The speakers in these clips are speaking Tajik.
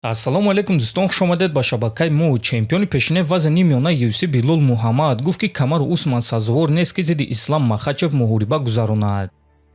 Ассалому алайкум, дӯстон, хуш омадед ба шабакаи мо. Чемпиони пешинаи вазни миёнаи UFC Билол Муҳаммад гуфт, ки Камару Усман сазовор нест, ки зидди Ислам Махачев муҳориба гузаронад.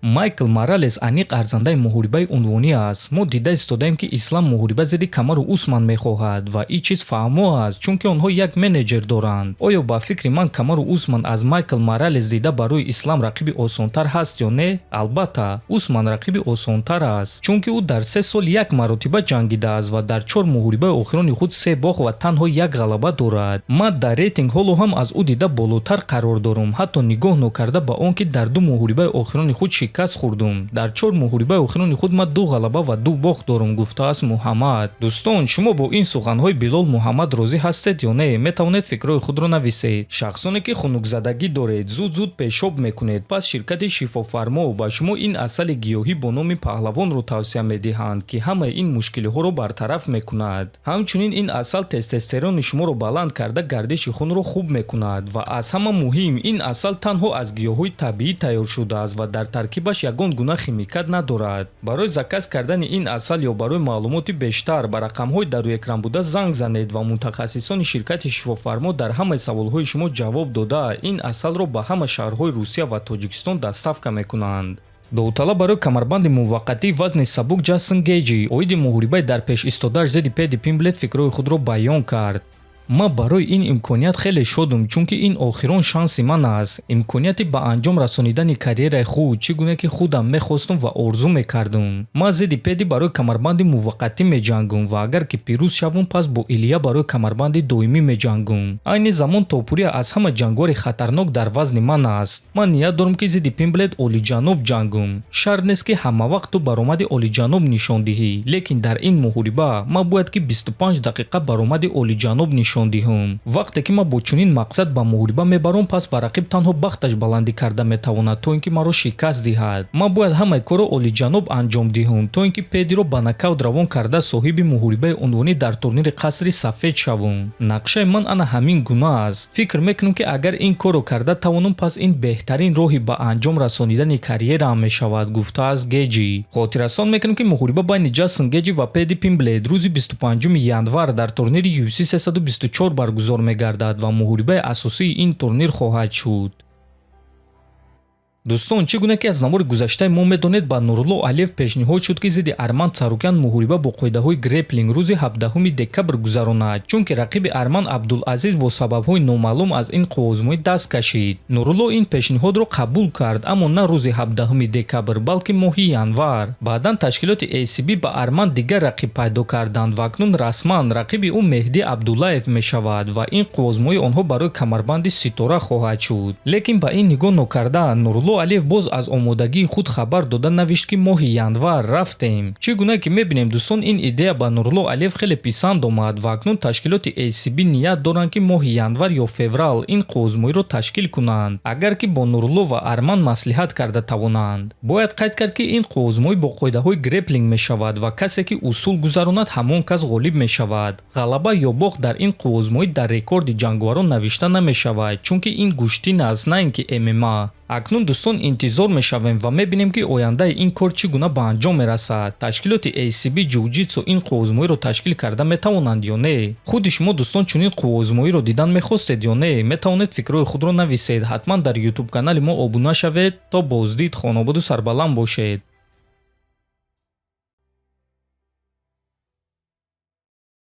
Майкл Моралес аниқ арзандаи муҳорибаи унвонӣ аст. Мо дида истодаем, ки Ислам муҳориба зидди Камару Усман мехоҳад ва ин чиз фаҳмо аст, чунки онҳо як менеҷер доранд. Оё ба фикри ман Камару Усман аз Майкл Моралес дида барои Ислам рақиби осонтар ҳаст ё не? Албатта, Усман рақиби осонтар аст, чунки ӯ дар 3 сол як маротиба ҷангидааст ва дар чор муҳорибаи охирони худ се бохт ва танҳо як ғалаба дорад. Ман дар рейтинг ҳоло ҳам аз ӯ дида болотар қарор дорам, ҳатто нигоҳ нокарда ба он ки дар ду муҳорибаи охирони худ шикаст хӯрдум. Дар чор муҳорибаи охирони худ ман ду ғалаба ва ду бохт дорам, гуфтааст Муҳаммад. Дӯстон, шумо бо ин суханҳои Билол Муҳаммад розӣ ҳастед ё не? Метавонед фикрҳои худро нависед. Шахсоне ки хунукзадагӣ доред, зуд зуд пешоб мекунед, пас ширкати Шифофармо ба шумо ин асали гиёҳӣ бо номи Паҳлавонро тавсия медиҳанд, ки ҳамаи ин мушкилиҳоро бартараф мекунад. Ҳамчунин ин асал тестостерони шуморо баланд карда, гардиши хунро хуб мекунад ва аз ҳама муҳим, ин асал танҳо аз гиёҳҳои табиӣ тайёр шудааст ва дар таркибаш ягон гуна химикат надорад. Барои заказ кардани ин асал ё барои маълумоти бештар ба рақамҳои дар рӯи экран буда занг занед ва мутахассисони ширкати Шифофармо дар ҳамаи саволҳои шумо ҷавоб дода, ин асалро ба ҳама шаҳрҳои Русия ва Тоҷикистон доставка мекунанд. Довталаб барои камарбанди муваққатии вазни сабук Ҷастин Гейҷи оиди муҳорибаи дар пеш истодааш зидди Педи Пимблет фикрҳои худро баён кард. Ман барои ин имконият хеле шодум, чунки ин охирон шанси ман аст, имконияти ба анҷом расонидани карьераи худ, чӣ гуна ки худам мехостум ва орзу мекардум. Ман зидди Педи барои камарбанди муваққатӣ меҷангум ва агар ки пирӯз шавум, пас бо Илия барои камарбанди доимӣ меҷангум. Айни замон Топурия аз ҳама ҷангвори хатарнок дар вазни ман аст. Ман ният дорам, ки зидди Пимблет олиҷаноб ҷангум. Шарт нест, ки ҳамавақт ту баромади олиҷаноб нишон диҳӣ, лекин дар ин муҳориба ман бояд ки 25 дақиқа баромади олиҷаноб нишон диҳам. Вақте ки ман бо чунин мақсад ба муҳориба мебаром, пас ба рақиб танҳо бахташ баландӣ карда метавонад, то ин ки маро шикаст диҳад. Ман бояд ҳамаи корро олиҷаноб анҷом диҳам, то ин ки Педиро ба нокаут равон карда, соҳиби муҳорибаи унвонӣ дар турнири Қасри Сафед шавам. Нақшаи ман ана ҳамин гуна аст. Фикр мекунам, ки агар ин корро карда тавонам, пас ин беҳтарин роҳи ба анҷом расонидани карьераам мешавад, гуфтааст Геҷи. Хотиррасон мекунем, ки муҳориба байни Ҷастин Геҷи ва Педи Пимблет рӯзи 25 январ дар турнири UFC 324 баргузор мегардад ва муҳорибаи асосии ин турнир хоҳад шуд. Дӯстон, чӣ гуна ки аз навори гузаштаи мо медонед, ба Нурулло Алиев пешниҳод шуд, ки зидди Арман Царукян муҳориба бо қоидаҳои греплинг рӯзи 17 декабр гузаронад, чунки рақиби Арман Абдулазиз бо сабабҳои номаълум аз ин қувваозмоӣ даст кашид. Нурулло ин пешниҳодро қабул кард, аммо на рӯзи 17 декабр, балки моҳи январ. Баъдан ташкилоти ACB ба Арман дигар рақиб пайдо карданд ва акнун расман рақиби ӯ Меҳдӣ Абдуллаев мешавад ва ин қувваозмоии онҳо барои камарбанди ситора хоҳад шуд. Лекин ба ин нигоҳ нокарда, Нурулло Алиев боз аз омодагии худ хабар дода, навишт, ки моҳи январ рафтем. Чӣ гуна ки мебинем, дӯстон, ин идея ба Нурулло Алиев хеле писанд омад ва акнун ташкилоти ACB ният доранд, ки моҳи январ ё феврал ин қувваозмоиро ташкил кунанд, агар ки бо Нурулло ва Арман маслиҳат карда тавонанд. Бояд қайд кард, ки ин қувваозмоӣ бо қоидаҳои греплинг мешавад ва касе ки усул гузаронад, ҳамон кас ғолиб мешавад. Ғалаба ё бохт дар ин қувваозмоӣ дар рекорди ҷанговарон навишта намешавад, чунки ин гӯштин аст, на ин ки ММА. Акнун, дӯстон, интизор мешавем ва мебинем, ки ояндаи ин кор чӣ гуна ба анҷом мерасад. Ташкилоти ACB ҷуҷитсу ин қувваозмоиро ташкил карда метавонанд ё не? Худи шумо, дӯстон, чунин қувваозмоиро дидан мехостед ё не? Метавонед фикрҳои худро нависед. Ҳатман дар Ютуб канали мо обуна шавед. То боздид, хонободу сарбаланд бошед.